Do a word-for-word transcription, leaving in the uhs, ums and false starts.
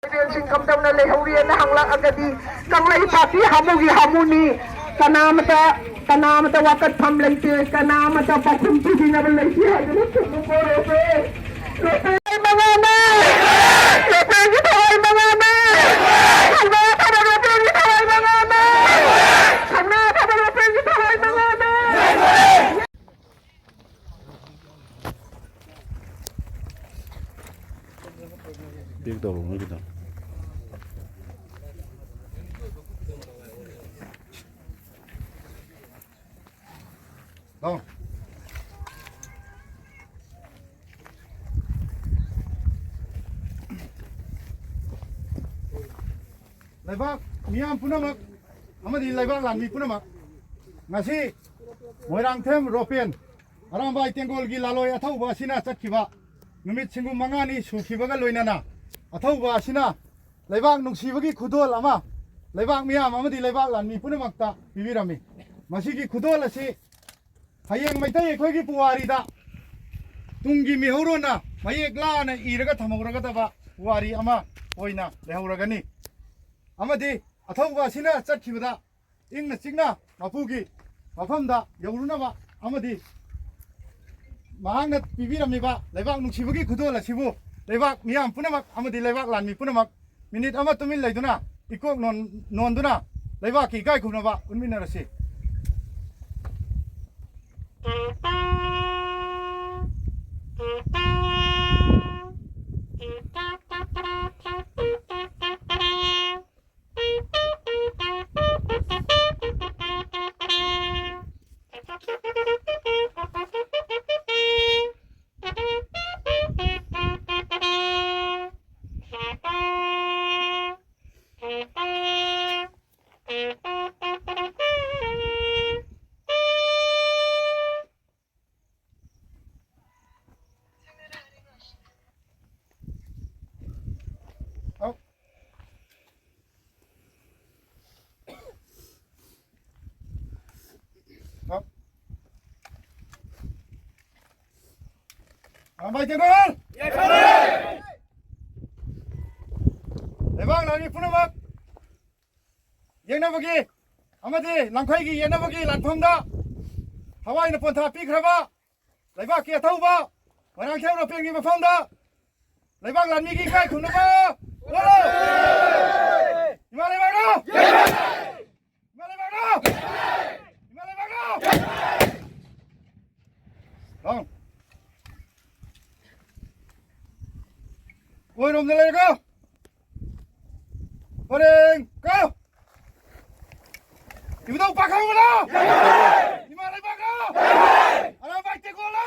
ꯂꯩꯕꯦꯟꯁꯤꯡ ꯀꯝꯗꯧꯅ ꯂꯩꯍꯧꯔꯤꯑꯅ ꯍꯪꯂꯛꯑꯒꯗꯤ, ꯀꯪꯂꯩꯄꯥꯛꯀꯤ ꯍꯥꯃꯨꯒꯤ ꯍꯥꯃꯨꯅꯤ, ꯀꯅꯥꯃꯇ, ꯀꯅꯥꯃꯇ ꯋꯥꯀꯠꯐꯝ ꯂꯩꯇꯦ, ꯀꯅꯥꯃꯇ ꯄꯥꯎꯈꯨꯝ ꯄꯤꯕꯤꯅꯕ ꯂꯩꯇꯦ ꯍꯥꯏꯗꯨꯅ ꯈꯨꯝꯃꯨꯀꯣ ꯔꯣꯄꯦ꯫ ꯔꯣꯄꯦ ꯃꯉꯥꯅ! ꯔꯣꯄꯦꯒꯤ ꯊꯋꯥꯏ ꯃꯉꯥꯅ! ꯊꯧꯅꯥ ꯐꯕ ꯔꯣꯄꯦꯒꯤ ꯊꯋꯥꯏ ꯃꯉꯥꯅ! ꯊꯧꯅꯥ ꯐꯕ ꯔꯣꯄꯦꯒꯤ ꯊꯋꯥꯏ ꯃꯉꯥꯅ! ꯄꯦꯛ ꯇꯧꯔꯣ ꯅꯣꯏꯒꯤꯗꯣ꯫ ꯂꯥꯎ꯫ ꯂꯩꯕꯥꯛ ꯃꯤꯌꯥꯝ ꯄꯨꯝꯅꯃꯛ ꯑꯃꯗꯤ ꯂꯩꯕꯥꯛ ꯂꯥꯟꯃꯤ ꯄꯨꯝꯅꯃꯛ, ꯉꯁꯤ ꯃꯣꯏꯔꯥꯡꯊꯦꯝ ꯔꯣꯄꯦꯟ ꯑꯔꯥꯝꯕꯥꯏ ꯇꯦꯡꯒꯣꯜꯒꯤ ꯂꯥꯂꯣꯏ ꯑꯊꯧꯕ ꯑꯁꯤꯅ ꯆꯠꯈꯤꯕ ꯅꯨꯃꯤꯠ ꯁꯤꯡꯒꯨꯝ ꯃꯉꯥꯅꯤ ꯁꯨꯈꯤꯕꯒ ꯂꯣꯏꯅꯅ, ꯑꯊꯧꯕ ꯑꯁꯤꯅ ꯂꯩꯕꯥꯛ ꯅꯨꯡꯁꯤꯕꯒꯤ ꯈꯨꯗꯣꯜ ꯑꯃ ꯂꯩꯕꯥꯛ ꯃꯤꯌꯥꯝ ꯑꯃꯗꯤ ꯂꯩꯕꯥꯛ ꯂꯥꯟꯃꯤ ꯄꯨꯝꯅꯃꯛꯇ ꯄꯤꯕꯤꯔꯝꯃꯤ꯫ ꯃꯁꯤꯒꯤ ꯈꯨꯗꯣꯜ ꯑꯁꯤ ꯍꯌꯦꯡ ꯃꯩꯇꯩ ꯑꯩꯈꯣꯏꯒꯤ ꯄꯨꯋꯥꯔꯤꯗ ꯇꯨꯡꯒꯤ ꯃꯤꯍꯧꯔꯣꯟꯅ ꯃꯌꯦꯛ ꯂꯥꯅ ꯏꯔꯒ ꯊꯝꯍꯧꯔꯒꯗꯕ ꯄꯨꯋꯥꯔꯤ ꯑꯃ ꯑꯣꯏꯅ ꯂꯩꯍꯧꯔꯒꯅꯤ꯫ ꯑꯃꯗꯤ ꯑꯊꯧꯕ ꯑꯁꯤꯅ ꯆꯠꯈꯤꯕꯗ ꯏꯪꯅ ꯆꯤꯛꯅ ꯃꯄꯨꯒꯤ ꯃꯐꯝꯗ ꯌꯧꯔꯨꯅꯕ ꯑꯃꯗꯤ ꯃꯍꯥꯛꯅ ꯄꯤꯕꯤꯔꯝꯃꯤꯕ ꯂꯩꯕꯥꯛ ꯅꯨꯡꯁꯤꯕꯒꯤ ꯈꯨꯗꯣꯜ ꯑꯁꯤꯕꯨ ꯂꯩꯕꯥꯛ ꯃꯤꯌꯥꯝ ꯄꯨꯝꯅꯃꯛ ꯑꯃꯗꯤ ꯂꯩꯕꯥꯛ ꯂꯥꯟꯃꯤ ꯄꯨꯝꯅꯃꯛ ꯃꯤꯅꯤꯠ ꯑꯃ ꯇꯨꯃꯤꯟ ꯂꯩꯗꯨꯅ ꯏꯀꯣꯛ ꯅꯣꯟ-, ꯅꯣꯟꯗꯨꯅ ꯂꯩꯕꯥꯛꯀꯤ ꯏꯀꯥꯏ ꯈꯨꯝꯅꯕ ꯎꯠꯃꯤꯟꯅꯔꯁꯤ꯫ ꯑꯔꯥꯝꯕꯥꯏ ꯇꯦꯡꯒꯣꯜ! ꯃꯤ ꯄꯨꯝꯅꯃꯛ ꯌꯦꯡꯅꯕꯒꯤ ꯑꯃꯗꯤ ꯂꯝꯈꯩꯒꯤ ꯌꯦꯡꯅꯕꯒꯤ ꯂꯥꯟꯐꯝꯗ ꯊꯋꯥꯏꯅ ꯄꯣꯟꯊꯥ ꯄꯤꯈ꯭ꯔꯕ ꯂꯩꯕꯥꯛꯀꯤ ꯑꯊꯧꯕ ꯃꯣꯏꯔꯥꯡꯊꯦꯝ ꯔꯣꯄꯦꯟꯒꯤ ꯃꯐꯝꯗ ꯂꯩꯕꯥꯛ ꯂꯥꯟꯃꯤꯒꯤ ꯏꯀꯥꯏ ꯈꯨꯝꯅꯕ ꯂꯧꯔꯣ! ꯏꯃꯥ ꯂꯩꯕꯥꯛꯅꯣ! ꯏꯃꯥ ꯂꯩꯕꯥꯛꯅꯣ! ꯏꯃꯥ ꯂꯩꯕꯥꯛꯅꯣ! ꯂꯥꯎ꯫ ꯑꯣꯏꯔꯣꯝꯗ ꯂꯩꯔꯒ ꯄꯔꯦꯡ ꯀꯥꯎ! ꯏꯕꯨꯙꯧ ꯄꯥꯈꯪꯕꯅ! ꯏꯃꯥ ꯂꯩꯕꯥꯛꯅ! ꯑꯔꯥꯕꯥꯏ ꯇꯦꯡꯒꯣꯜꯅ!